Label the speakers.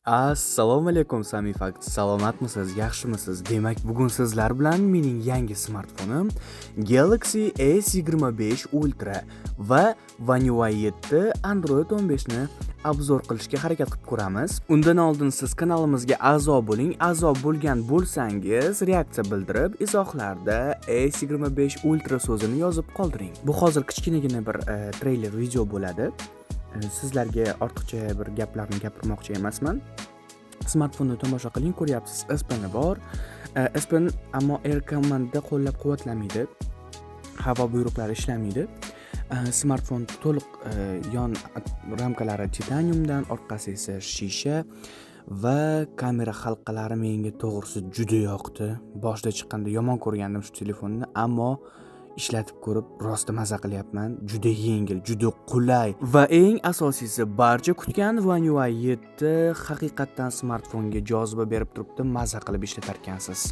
Speaker 1: Assalomu alaykum, Sami Fakt. Salomatmisiz, yaxshimisiz? Demak, bugun sizlar bilan mening yangi smartfonim Galaxy S25 Ultra va One UI 7 Android 15 ni обзор qilishga harakat qilib ko'ramiz. Undan oldin siz kanalimizga a'zo bo'ling. A'zo bo'lgan bo'lsangiz, reaksiya bildirib, izohlarda S25 Ultra so'zini yozib qoldiring. Bu hozir kichkinagina bir treyler video bo'ladi. Sizlarga ortiqcha bir gaplarni gapirmoqchi emasman. Smartfonni tomosha qiling, ko'ryapsiz, S Pen bor. S Pen ammo Air Commandda qo'llab-quvvatlamaydi. Havo buyruqlari ishlamaydi. Smartfon to'liq yon ramkalari titaniumdan, orqasi esa shisha va kamera halqalari menga to'g'risi juda yoqdi. Boshida chiqqanda yomon ko'rgandim shu telefonni, ammo ishlatib ko'rib rosta maza qilyapman. Juda yengil, juda qulay va eng asosiysi barcha kutgan One UI 7 haqiqatdan smartfonga joziba berib turibdi, maza qilib ishlatar ekansiz.